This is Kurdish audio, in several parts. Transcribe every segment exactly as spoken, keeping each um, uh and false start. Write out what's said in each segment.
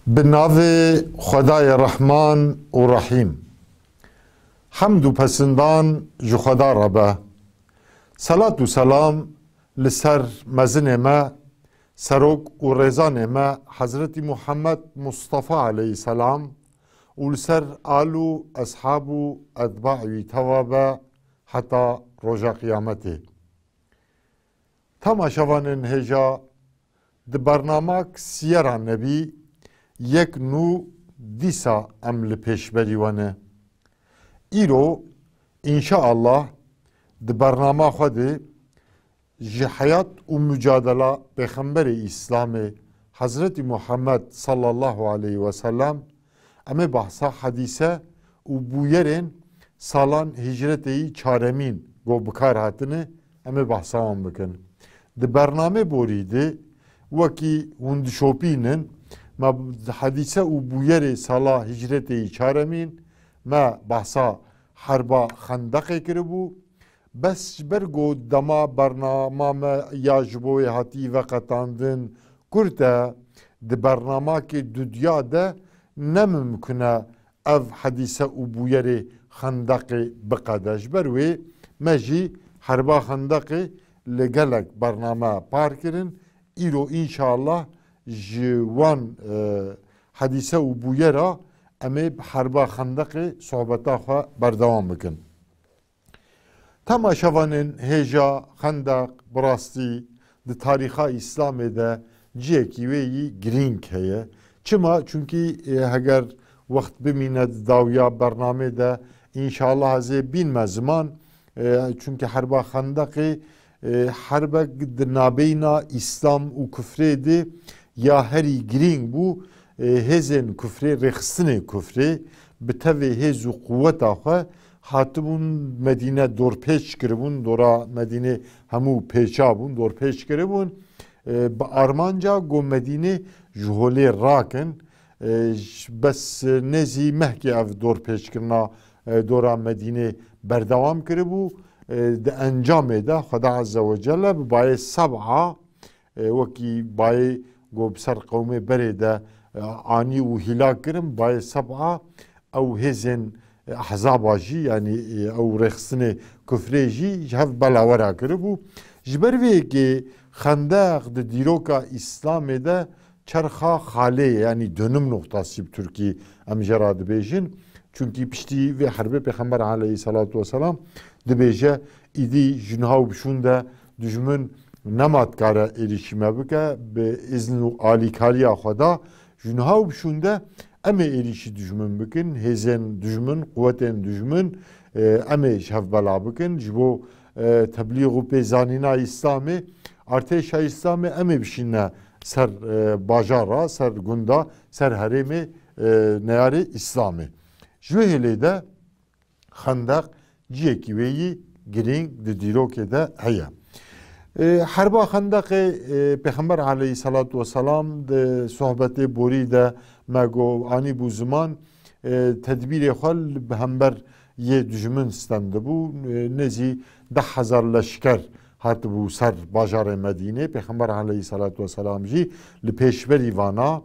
Bi navê Xwedayê Rehman û Rehîm. Hemd û pesindan ji Xweda re be. Selat û selam li ser mezinê me, serok û rêzanê me Hezretî Muhammed Mustafa aleyhisselam û li ser al û eshab û etba wî teva be heta roja qiyametê. Temaşevanên hêja, di bernamak Siyera Nebî yek nû dîsa em li pêşberî we ne. Îro, înşaallah, di bernama xwe de ji heyat û mucadela Pêxemberê Îslamê Hezretî Muhammed sallallahu aleyhi ve sellem, em ê behsa hedîse û bûyerên salan hicretê yî çaremîn go bi kar hatine, em ê behsa wan bikin. Di bernamê borî de wekî hûn dişopînin, me hedîse û bûyerê sala hicretê yî çaremîn, me behsa herba Xendeqê kiribû. Bes ji ber ku dema bernama me ya ji bo wê hatî veqetandin kurt e, di bernamakê dudiya de ne mimkun e ev hedîse û bûyerê Xendeqê biqede. Ji ber wê me jî herba Xendeqê li gelek bername par kirin. Îro înşallah ji wan, e, hedîse û bûyera em ê bi herba Xendeqê sohbeta xwe berdewam bikin. Temaşevanên hêja, Xendeq bi rastî di tarîxa Îslamê de cihekî wê yî girîng heye. Çima? Çunkî, e, heger wext bimîne di dawiya bernamê de, înşallah ez ê bînme ziman. E, çunkî herba Xendeqê, e, herbek di nabeyna Îslam û kufrê de ya herî girîng bû. E, hêzên kufrê, rêxistinê kufrê bi tevê hêz û quweta xwe hatibûn Medîne, dorpêç kiribûn, dora Medînê hemû pêça bûn, dorpêç kiribûn. E, bi armanca ku Medînê ji holê rakin, e, j-, bes nêzî mehkê ev dorpêçkirina, e, dora Medînê berdewam kiribû. E, di encamê de Xweda Azze ve Celle bi bayê seb'a, e, wekî bayê ku bi ser qewmê berê de, e, anî û hîlak kirin, bayê seb'a ew hêzên, e, ehzaba jî, yanî, e, ew rêxistinê kufrê jî ji hev belawera kiribû. Ji ber vê yekê Xendeq di dîroka Îslamê de çerxa xalê ye, yanî dönüm noktası bi Tirkî em jê re dibêjin. Çunkî piştî vê herbê Pêxember aleyhisselatu vesselam dibêje, îdî ji niha û bi şûn de dijmin nema dikare êrîşî me bike, bi îzn û alîkariya Xweda ji niha û bi şûn de em ê êrîşî dijmin bikin, hêzên dijmin, quwetên dijmin, e, em ê ji hev bela bikin. Ji bo, e, teblîx û pêzanîna Îslamê, artêşa Îslamê em ê bişîne ser, e, bajara, ser gunda, ser herêmê, e, neyarê Îslamê. Ji wê hêlê de Xendeq cihekî wê yî girîng di dîrokê de heye. E, herba Xendeqê, e, Pêxember aleyhisselatu vesselam di sohbetê borî de me got, anîbû ziman, e, tedbîrê xwe li, bi hember yê dijmin stendibû. E, nêzî deh hezar leşker hatibû ser bajarê Medînê. Pêxember aleyhisselatu vesselam jî li pêşberî vana,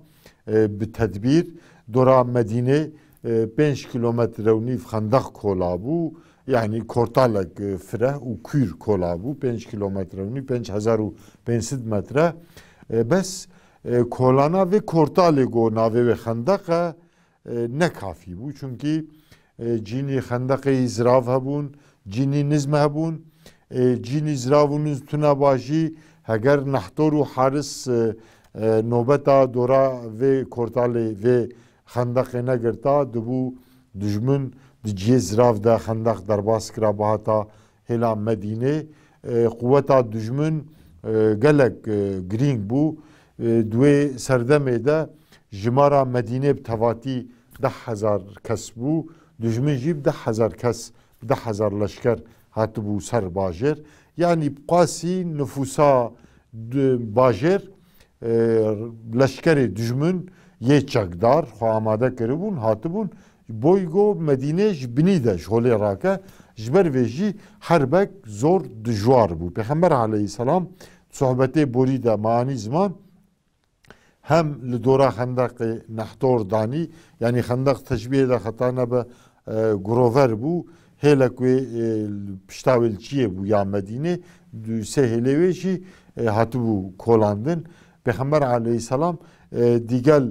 e, bi tedbîr dora Medînê, e, pênc kîlometre û nîv xendeq kola bû. Yanî kortalek, e, fireh û kûr kola bû. Pênc kîlometre û nîv, pênc hezar û pênc sed metre. E, bes, e, kolana vê kortalê ku navê wê Xendeq e, e, ne kafî bû. Çunkî, e, cînî Xendeqê zirav hebûn, cînî nizm hebûn. E, cînî zirav û nizm tune ba jî, heger Nehtor û Haris, e, e, nobeta dora vê kortalê, vê Xendeqê negirta, dibû dijmin di cihê zirav de Xendeq derbas kira, bihata hêla Medînê. E, quweta dijmin, e, gelek, e, girîng bû. E, di wê serdemê de jimara Medînê bi tevatî deh hezar kes bû. Dijmin jî bi deh hezar kes, bi deh hezar leşker hatibû ser bajêr. Yanî bi qasî nifûsa di-, bajêr, e, leşkerê dijmin yê çekdar xwe amade kiribûn, hatibûn. Boy go Medînê ji binî de ji holê rake, ji ber vê jî herbek zor dijwar bû. Pêxember aleyhisselam sohbetê borî de me anî ziman, hem li dora xendeqê nehtor danî, yanî xendeq teşbîhê de xeta nebe, e, girover bû, hêlek wê, e, pişta wê li çiyê bû ya Medînê, du sê hêlê wê jî, e, hatibû kolandin. Pêxember aleyhisselam, e, dîgel,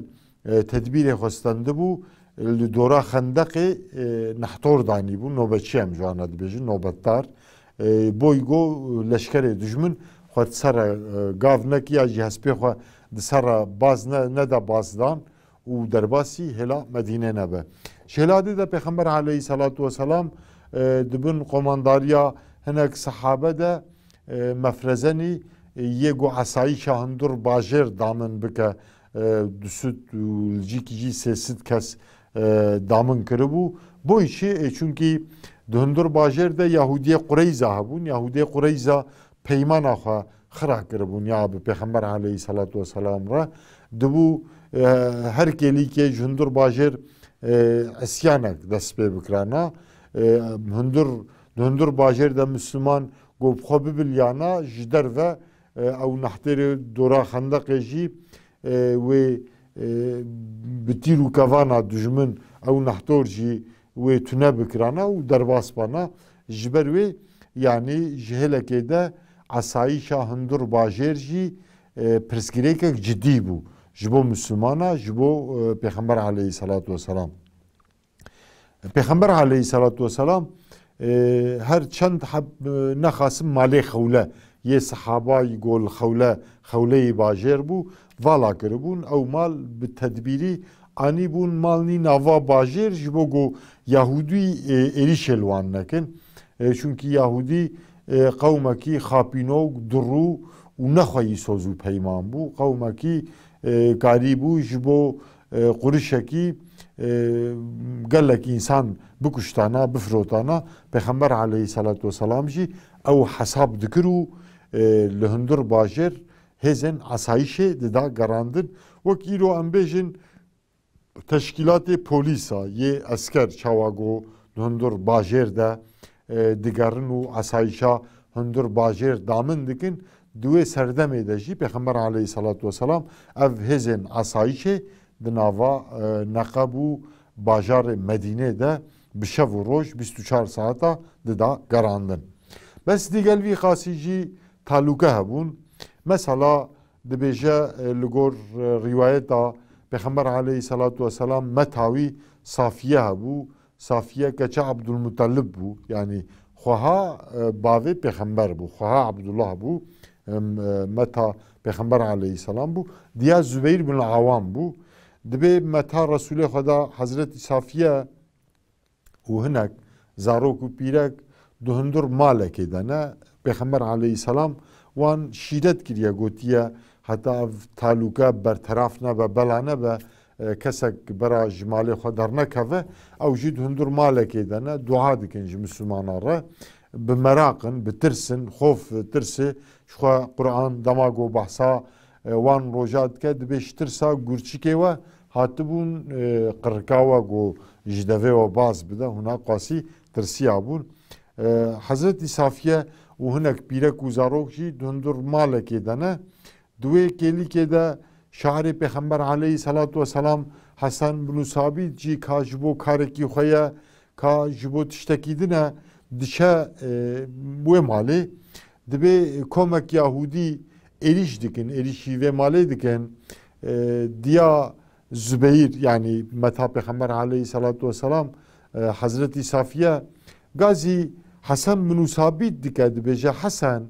e, tedbîrê xwe stendibû, e, li dora xendeqê, e, nehtor danî bû, nobeçî em ji wan re dibêjin, nobetdar. E, boy go leşkerê dijmin xwe di ser re, e, gav nekî ya jî hespê xwe di ser re baz ne, nede bazdan û derbasî hêla Medînê nebe. Ji hêla dê de Pêxember aleyhisselatu vesselam, e, di bin qomandariya hinek sehabe de, e, mefrezenî, e, yê ku esayîşa hundur bajêr damin bike, e, du sed û li cîkî jî sê sed kes, e, damin kiribû. Bo çi? E, çunkî di hundur bajêr de Yahûdiyê Qureyza hebûn. Yahûdiyê Qureyza peymana xwe xira kiribûn ya bi Pêxember aleyhisselatu vesselam re. Dibû, e, her kêlîkê ji hundur bajêr, e, isyanek dest pê bikirana. E, hundur, di hundur bajêr de Misliman ku bi xwe bibilyana ji derve, e, ew nehtêrê dora xendeqê jî, e, wê, e, bi tîr û kevana dijmin ew nehtor jî wê tune bikirana û derbas bana. Ji ber wê, yanî ji hêlekê de esayîşa hundur bajêr jî, e, pirsgirêkek cidî bû ji bo Mislimana, ji bo, e, Pêxember aleyhisselatu vesselam. Pêxember aleyhisselatu vesselam, e, her çend heb, e, nexasim malê xewle yê sehabayî go li xewle, xewleyî bajêr bû, vala kiribûn. Ew mal bi tedbîrî anîbûn mal nî nava bajêr ji bo ku Yahûdî, e, êrîşê li wan nekin. E, çunkî Yahûdî, e, qewmekî xapîno, durû û nexweyî soz û peyman bû. Qewmekî, e, karî bû ji bo, e, qurişekî, e, gelek însan bikuştana, bifirotana. Pêxember aleyhisselatu vesselam jî ew hesab dikir û, e, li hundur bajêr hêzên esayîşê dida gerandin. Wek îro em bêjin, teşkîlatê polîsa yê esker çawa ku di hundur bajêr de, e, digerin û esayîşa hundur bajêr damin dikin, di wê serdemê de jî Pêxember aleyhisselatu vesselam ev hêzên esayîşê di nava, e, Neqeb û bajarê Medînê de bi şev û roj bîst û çar saeta dida gerandin. Bes digel vî qasî jî talûke hebûn. Mesela dibêje, e, li gor, e, rîwayeta Pêxember aleyhisselatu vesselam meta wî Safiye hebû. Safiye keça Abdulmutalib bû. Yanî xweha, e, bavê Pêxember bû. Xweha Abdullah bû. Em, e, meta Pêxember aleyhisselam bû. Diya Zubeyr bin Awam bû. Dibê meta Resûlê Xweda Hezretî Safiye û hinek zarok û pîrek di hundur malekê de ne. Pêxember aleyhisselam wan şîret kiriye, gotiye, heta ev talûke berteraf nebe, bela nebe, e, kesek bera ji malê xwe dernekeve, ew jî di hundur malekê de ne, dua dikin ji Mislimana re. Bi meraq in, bi tirs in, xof, tirsê, ji xwe Quran dema ku behsa, e, wan roja dike, dibê ji tirsa gurçikê we hatibûn, e, qirika we ku ji devê we baz bide, hûna qasî tirsiya bûn. E, Hezretî Safiye û hinek pîrek û zarok jî di hundur malekê de ne. Di wê kêlîkê de şairê Pêxember aleyhisselatu vesselam Hesen bin Sabît jî ka ji bo karekî xwe ye, ka ji bo tiştekî din e, diçe, e, wê malê. Dibê komek Yahûdî êrîş dikin, êrîşî vê malê dikin. E, diya Zubeyr, yanî meta Pêxember aleyhisselatu vesselam, e, Hezretî Safiye, gazî Hesen bin Sabît dike, dibêje, Hesen,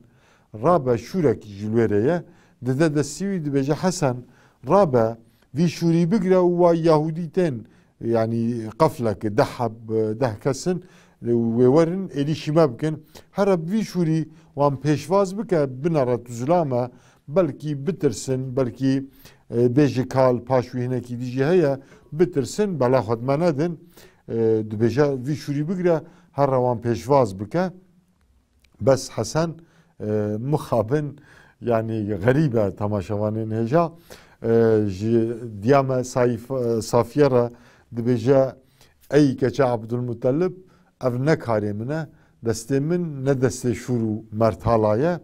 rabe, şûrekî ji li wê re ye. Dide destî wî, dibêje, Hesen, rabe, vî şûrî bigire û wa Yahûdî tên, yanî qefleke deh heb, deh kes in, wê werin êrîşî me bikin. Here bi vî şûrî wan pêşvaz bike, binere tu zilame, belkî bitirsin, belkî, e, bêje kal paş wî hinekî dî jî heye, bitirsin, bela xwe di me nedin. E, dibêje vî şûrî bigire, here wan pêşvaz bike. Bes Hesen, e, mixabin, yanî xerîb e temaşevanên hêja, e, ji diya me Saîf-, e, Safiye re dibêje, Ey keça Abdulmutalib, ev ne karê min e, destê min ne destê şûr û mertala ye.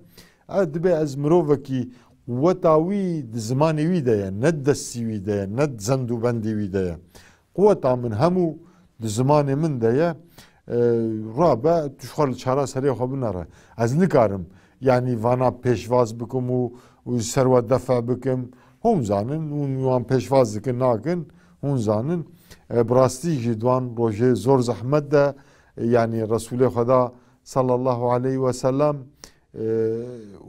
E, dibê ez mirovekî Quweta wî di zimanê wî de ye, ne di destî wî de ye, ne di zend û bendê wî de ye. Quweta min hemû di zimanê min de ye. E, rabe, tu ji xwe li çara serê xwe binere. Ez nikarim, yanî vana pêşvaz bikim û, û ser we defa bikim. Hûn zanin, hûn wan pêşvaz dikin, nakin, hûn zanin. E, bi rastî jî di wan rojê zor zehmet de, e, yanî Resûlê Xweda sallallahu aleyhi ve sellem, e,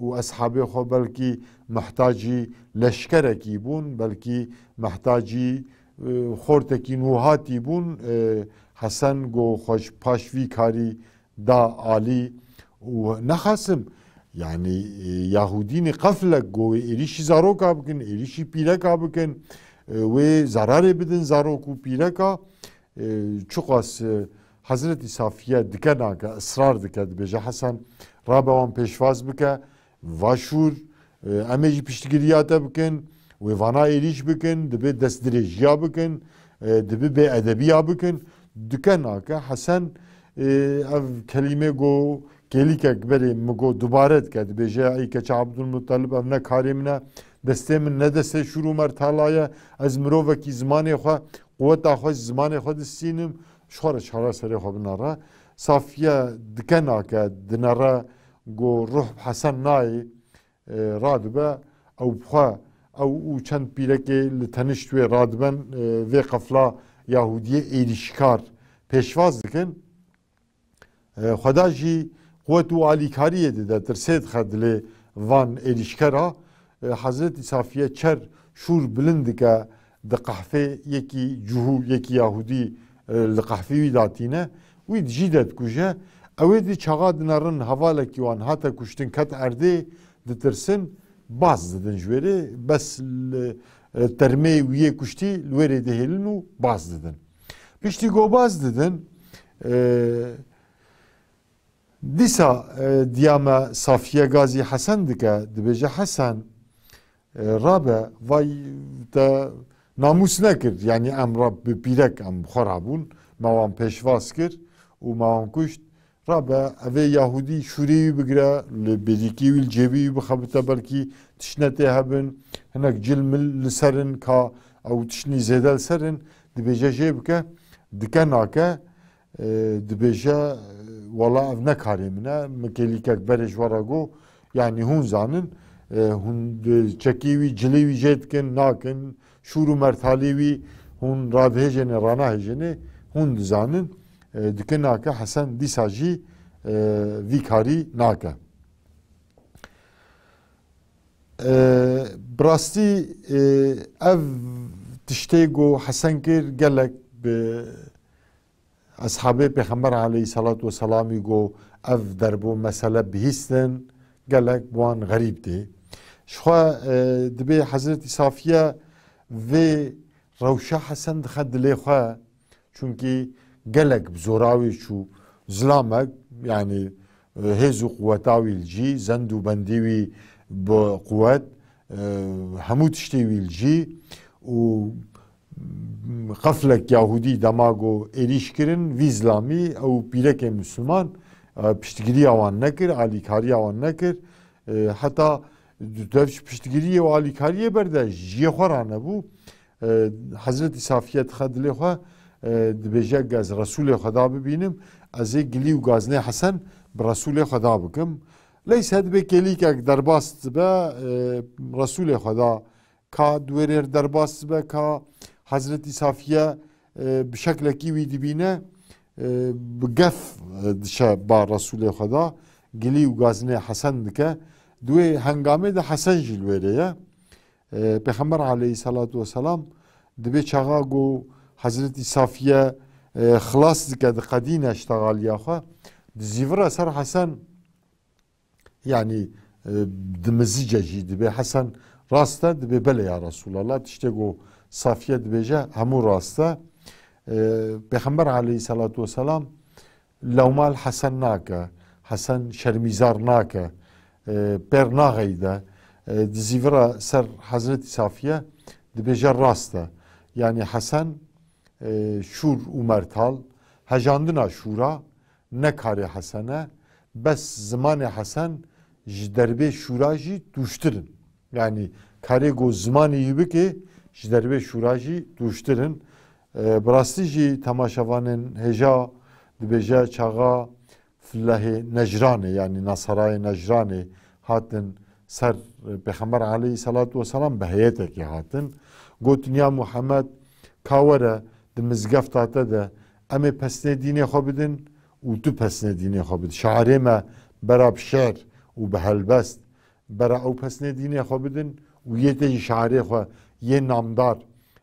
û eshabê xwe belkî mehtacî leşkerekî bûn, belkî mehtacî, e, xortekî nûhatî bûn. E, Hesen go xwe ji paş vî karî da alî û nexasim, yanî, e, Yahudînê qeflek go wê êrîşî zaroka bikin, êrîşî pîreka bikin, e, wê zararê bidin zarok û pîreka. E, çiqas, e, Hezretî Safiye dike nake, israr dike, dibêje, Hesen, rabe wan pêşvaz bike, va şûr, e, em ê jî piştgiriya te bikin, wê vana êrîş bikin, dibe destdirêjiya bikin, e, dibe bêedebiya bikin. Dike nake, Hesen, e, ev kelîme go, kêlîkek berê min go dubare dike, dibêje, ey keça Abdulmuttalib, ev ne karê min e, destê min ne destê şûr û mertala ye, ez mirovekî zimanê xwe, quweta xwe ji zimanê xwe distînim, ji xwe re çara serê xwe binere. Safiye dike nake, dinere, go ruh bi Hesen nayê, e, radibe, ew bi xwe, ew û çend pîrekê li tenişt wê radiben, e, vê qefla Yahudiyê êrîşkar pêşvaz dikin. E, Xweda jî quwet û alîkariyê dide, tirsê dixe dilê van êrîşkera. E, Hezretî Safiye çer şûr bilind dike, di qehfê yekî cihû, yekî Yahûdî, e, li qehfê wî datîne. Wî di jî de dikuje. Ew ê di çaxa dinerin hevalekî wan hate kuştin, ket erdê, ditirsin, baz didin ji wêrê. Bes li, e, termê wî yê kuştî li wêrê dihêlin û baz didin. Piştî ku baz didin, e, dîsa, e, diya me Safiye gazî Hesen dike, dibêje, Hesen, e, rabe, vay te namûs nekir, yanî em rab bi pîrek em bi xwe rabûn, me wan pêşvaz kir û me wan kuşt. Rabe, evê Yahûdî şûrê wî bigire, li bêrîkî wî, li cêbî wî bixebite, belkî tiştine tê hebin, hinek cil mil li ser in, ka ew tiştnî zêde li ser in, dibêje jê bike, dike nake, e, dibêje, wela ev ne karê min e, min kêlîkek berê ji we re got, yanî hûn zanin, e, hûn di çekî wî, cilê wî jê dikin, nakin, şûr û mertalê wî hûn radihêjêne, ranahêjêne, hûn dizanin, e, dike nake, Hesen dîsa jî, e, vî karî nake. E, bi rastî, e, ev tiştê ku Hesen kir gelek bi eshabê Pêxember aleyhisselatu vesselamî ku ev derbo mesele bihîstin, gelek bi wan xerîb tê. Ji xwe, e, dibê Hezretî Safiye vê rewşa Hesen dixe dilê xwe, çunkî gelek bi zora wî çû, zilamek, yanî, e, hêz û quweta wî li cî, zend û bendî wî bi quwet, e, hemû tiştê wî li cî û qeflek Yahûdî dema ku êrîş kirin, vî zilamî ew pîrekê Misliman, e, piştgiriya wan nekir, alîkariya wan nekir. E, heta dev ji piştgiriyê û alîkariyê berde jiyê xwe ranebû. E, Hezretî Safiye dixe dilê xwe, e, dibêje, Ge ez Resûlê Xweda bibînim, ez ê gilî û gazinê Hesen bi Resûlê Xweda bikim. Leyse dibê kêlîkek derbas dibe, e, Resûlê Xweda ka di wê rê derbas dibe, ka Hezretî Safiye, e, bi şeklekî wî dibîne, e, bi gef, e, dişe ba Resûlê Xweda, gilî û gazinê Hesen dike. Di wê hengamê de Hesen jî li wê rê ye. E, Pêxember aleyhisselatu vesselam dibê çaxa ku Hezretî Safiye, e, xilas dike, diqedîne ji texaliya xwe, dizîvire ser Hesen, Yanî, e, dimizice jî dibê Hesen rast e, dibê belê ya Resûlallah. Tiştê ku Safiye dibêje hemû rast e. E, Pêxember aleyhisselatu vesselam lewma li Hesen nake, Hesen şermîzar nake, e, pêr naxeyde, e, dizîvira ser Hezretî Safiye dibêje rast e. Yanî Hesen e, şûr û mertal, hejandina şûra ne karê Hesen e, bes zimanê Hesen ji derbê şûra jî tûştir in. Yanî karê ku zimanê wî bike, ji derbê şûra jî tûştir in. E, bi rastî jî temaşevanên hêja dibêje çaxa Filehê Necranê, yanî Nasarayê Necranê hatin ser Pêxember aleyhisselatu vesselam bi heyetekê hatin. Gotin, ya Muhammed, ka were di mizgefta te de em ê pesnê dînê xwe bidin û tu pesnê dînê xwe bidî. Şairê me bera bi şer û bi helbest bera ew pesnê dînê xwe bidin û yê te jî şairê xwe yê namdar,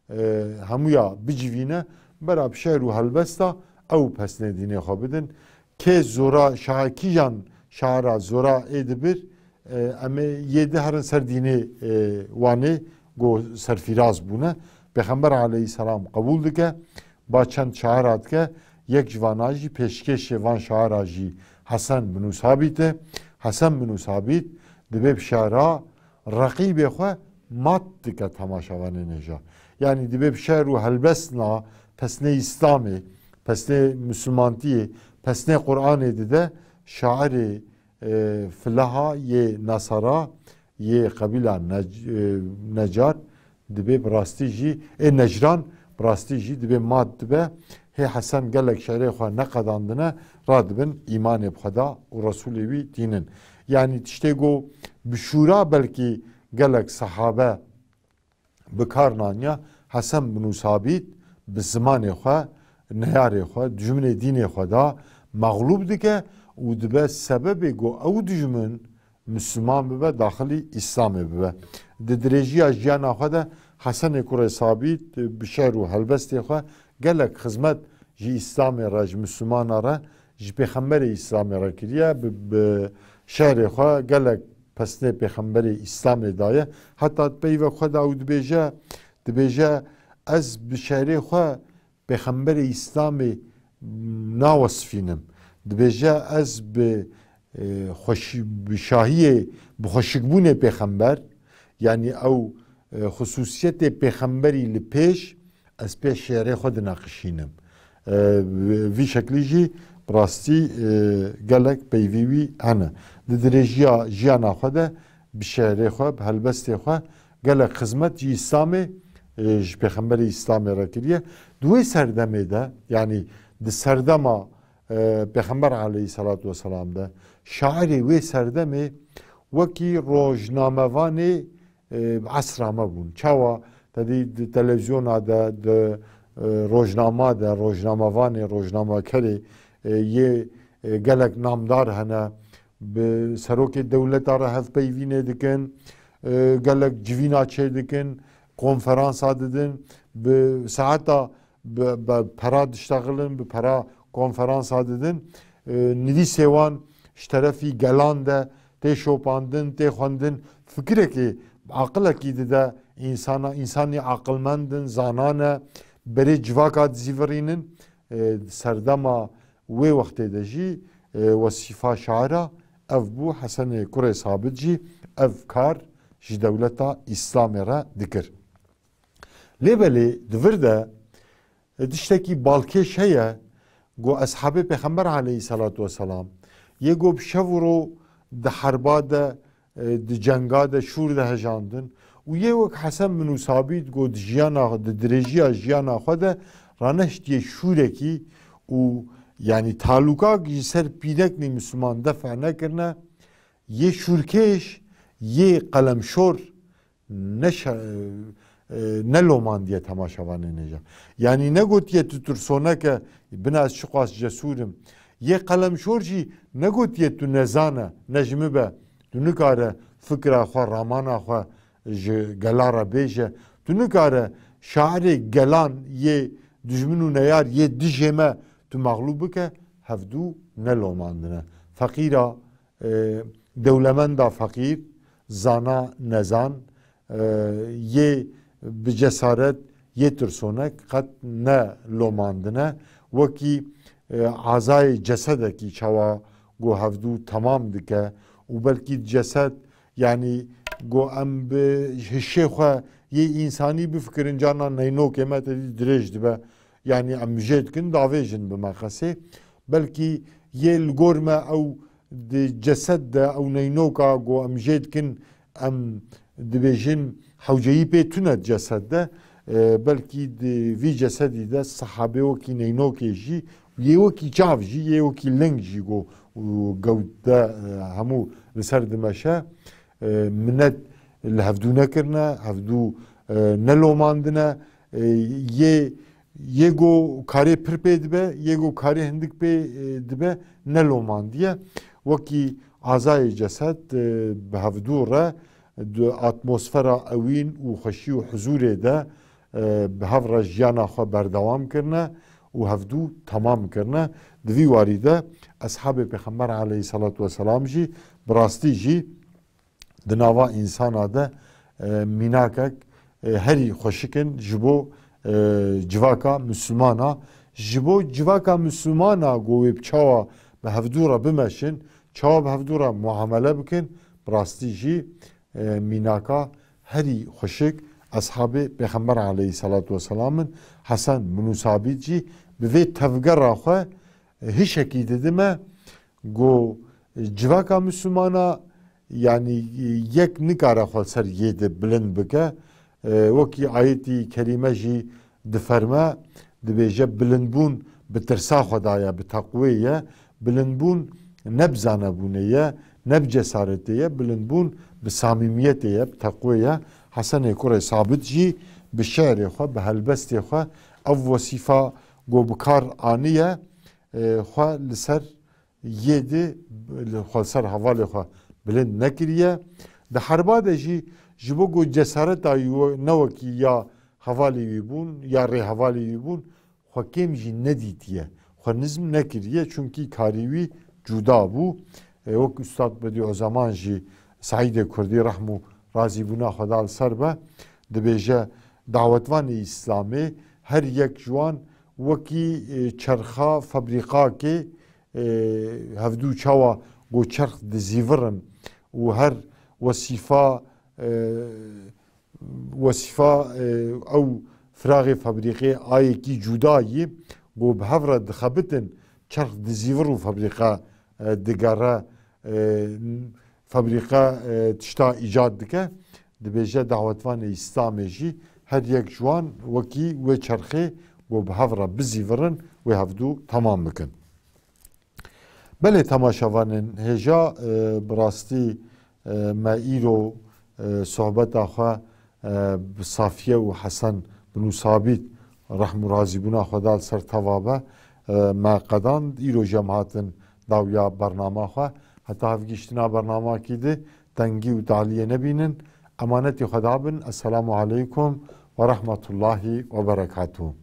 e, hemûya bicivîne, bera bi şer û helbesta ew pesnê dînê xwe bidin. Kê zora şa-, kîjan şaira zora ê dibir, e, em ê yê di herin ser dînê, e, wanê ku serfîraz bûne. Pêxember aleyhisselam qebûl dike, ba çend şaira dike, yek ji vana jî pêşkêşê van şaira jî Hesen bin Sabît e. Hesen bin Sabît dibê bi şaira reqîbê xwe mat dike temaşevanên hêja. Yanî dibê bi şer û helbestna pesnê Îslamê, pesnê Misilmantiyê, pesnê Qur'anê dide şairê, e, fileha yê Nasara, yê qebîla Nec-, e, Necar, dibê bi rastî jî, ê Necran, bi rastî jî dibê mat dibe. Hê Hesen gelek şerê xwe neqedandine, radibin îmanê bi Xweda û Resûlê wî tînin. Yanî tiştê ku bi şûra belkî gelek sehabe bi kar naniya, Hesen bin Sabît bi zimanê xwe, neyarê xwe, dijminê dînê xwe da mexlûb dike û dibe sebebê ku ew dijmin Misliman bibe, daxilî Îslamê bibe. Di dirêjiya jiyana xwe de Hesenê kurê Sabît bi şer û helbestê xwe gelek xizmet ji Îslamê re, ji Mislimana re, ji Pêxemberê Îslamê re kiriye. Bi, bi şerê xwe gelek pesnê Pêxemberê Îslamê daye. Heta di peyvek xwe de ew dibêje, dibêje, ez bi şerê xwe Pêxemberê Îslamê nawesfînim. Dibêje, ez bi, e, xweşî-, bi şahiyê, bi xweşikbûnê pêxember, yanî ew, e, xusûsiyetê pêxemberî li pêş, ez pê şêrê xwe dinaqişînim. E, vî şeklî jî bi rastî, e, gelek peyvî wî hene. Di dirêjiya jiyana xwe de bi şerê xwe, bi helbestê xwe gelek xizmet ji Îslamê, e, ji Pêxemberê Îslamê re kiriye. Di wê serdemê de, yanî di serdema, e, Pêxember aleyhisselatu vesselam de, şairê wê serdemê wekî rojnamevanê, e, esra me bûn. Çawa te dî di televîzyona de, di, e, rojnama de, rojnamevanê, rojnamekerê, e, yê, e, gelek namdar hene, bi serokê dewleta re hevpeyvînê dikin, e, gelek civîna çêdikin, konferansa didin, bi saeta bi, bi pera diştexilin, bi pera konferansa didin. E, nivîsê wan ji terefî gelan de tê şopandin, tê xwendin. Fikirekê, aqilekî dide însana, însanî aqilmend in, zana ne, berê civaka dizîvirînin. E, serdema wê wextê de jî, e, wesîfa şaira ev bû, Hesenê kurê Sabit jî ev kar ji dewleta Îslamê re dikir. Lê belê di vir de, e, tiştekî balkêş heye, ku eshabê Pêxember aleyhisselatu vesselam, yê ku bi şev û ro di herba de, e, di cenga de, şûr de hejandin û yê wek Hesen bin Sabît ku di jiyana, di dirêjiya jiyana xwe de ranehiştiye şûrekî û, yanî, talûkak ji ser pîreknî Misliman defa nekirine, yê şûrkêş, yê qelemşor ne şa-, e, e, ne lomandiye temaşevanê nêja. Yanî ne gotiye tu tirsoneke, bina ez çiqas cesûr im. Yê qelemşor jî ne gotiye tu nezane, ne ji min be, tu nikare fikra xwe, ramana xwe ji gela re bêje. Tu nikare şairê gelan yê dijmin û neyar yê dijê me tu mexlûb bike, hevdû ne lomandine. Feqîra e, dewlemenda feqîr, zana nezan, e, yê bi cesaret, yê tirsonek qet ne lomandine. Wekî, e, azayê cesedekî çawa ku hevdû temam dike û belkî cesed, yanî ku em bi hişê xwe yê însanî bifikirin, carna neynokê me te dî dirêj dibe. Yanî em jê dikin, davêjin bi meqesê. Belkî yê li gor me ew di cesed de, ew neynoka ku em jê dikin, em, dibêjin hewceyî pê tune di cesed de, e, belkî di vî cesedî de sehabê wekî neynokê jî, yê wekî çav jî, yê wekî ling jî go û gewt de, e, hemû li ser dimeşe. E, minet li hevdû nekirine, hevdû, e, nelomandine, e, yê, yê go karê pir pê dibe, yê go karê hindik pê, e, dibe, nelomandiye. Wekî azayê ceset, e, bi hevdû re di atmosfera ewîn û xweşî û huzûrê de, e, bi hev re jiyana xwe berdewam kirine û hevdû temam kirine. Di vî warî de eshabê Pêxember aleyhisselatu vesselam jî bi rastî jî di nava însana de, e, mînakek, e, herî xweşik in ji bo, e, civaka Mislimana. Ji bo civaka Mislimana go wê bi çawa bi hevdû re bimeşin, çawa bi hevdû re muamele bikin, bi rastî jî, e, mînaka herî xweşik eshabê Pêxember aleyhisselatu vesselam in. Hesen bin Sabît jî bi vê tevgera xwe hişekî didime ku civaka Mislimana, yanî, yek nikare xwe ser yê de bilind bike. E, wekî ayetî kerîme jî diferme, dibêje, bilindbûn bi tirsa Xweda ye, bi teqwê ye. Bilindbûn ne bi zanebûnê ye, ne bi cesaretê ye. Bilindbûn bi samîmiyetê ye, bi teqwê ye. Hesenê kurê Sabit jî bi şi'rê xwe, bi helbestê xwe ev wesîfa ku bi kar aniye, e, xwe li ser yê di, li xwe ser hevalê xwe bilind nekiriye. Di herba de jî ji bo ku cesareta wî we-, ne wekî ya hevalê wî bûn ya rêhevalê wî bûn, xwe kêm jî nedîtiye. Xwe nizm nekiriye, çunkî karî wî cuda bû. E, wek Ustad Bedîuzeman jî, Seîdê Kurdî, rehm û razîbûna Xweda li ser be, dibêje, dawetvanê Îslamê her yek ji wan wekî, e, çerxa fabrîqakê, e, hevdû çawa ku çerx dizîvirin û her wesîfa, e, wesîfa, e, ew firaxê fabrîqê ayekî cuda yî ku bi hev re dixebitin, çerx dizîvir û fabrîqe, e, digere, e, fabrîqe, e, tişta îcad dike. Dibêje dawetvanê Îslamê jî her yek ji wan wekî wê çerxê ku bi hev re bizîvirin, wê hevdû temam bikin. Belê temaşevanên hêja, e, bi rastî, e, me îro, e, sohbeta xwe, e, bi Safiye û Hesen bin Sabît, rehm û razîbûna Xweda li ser teva be, e, me qedand. Îro jî em hatin dawiya bernama xwe. Heta hevgihiştina bernamakî di tengî û taliyê nebînin. Emanetî Xweda bin. Esselamu aleykum ve rahmetullahi ve berekatuhu.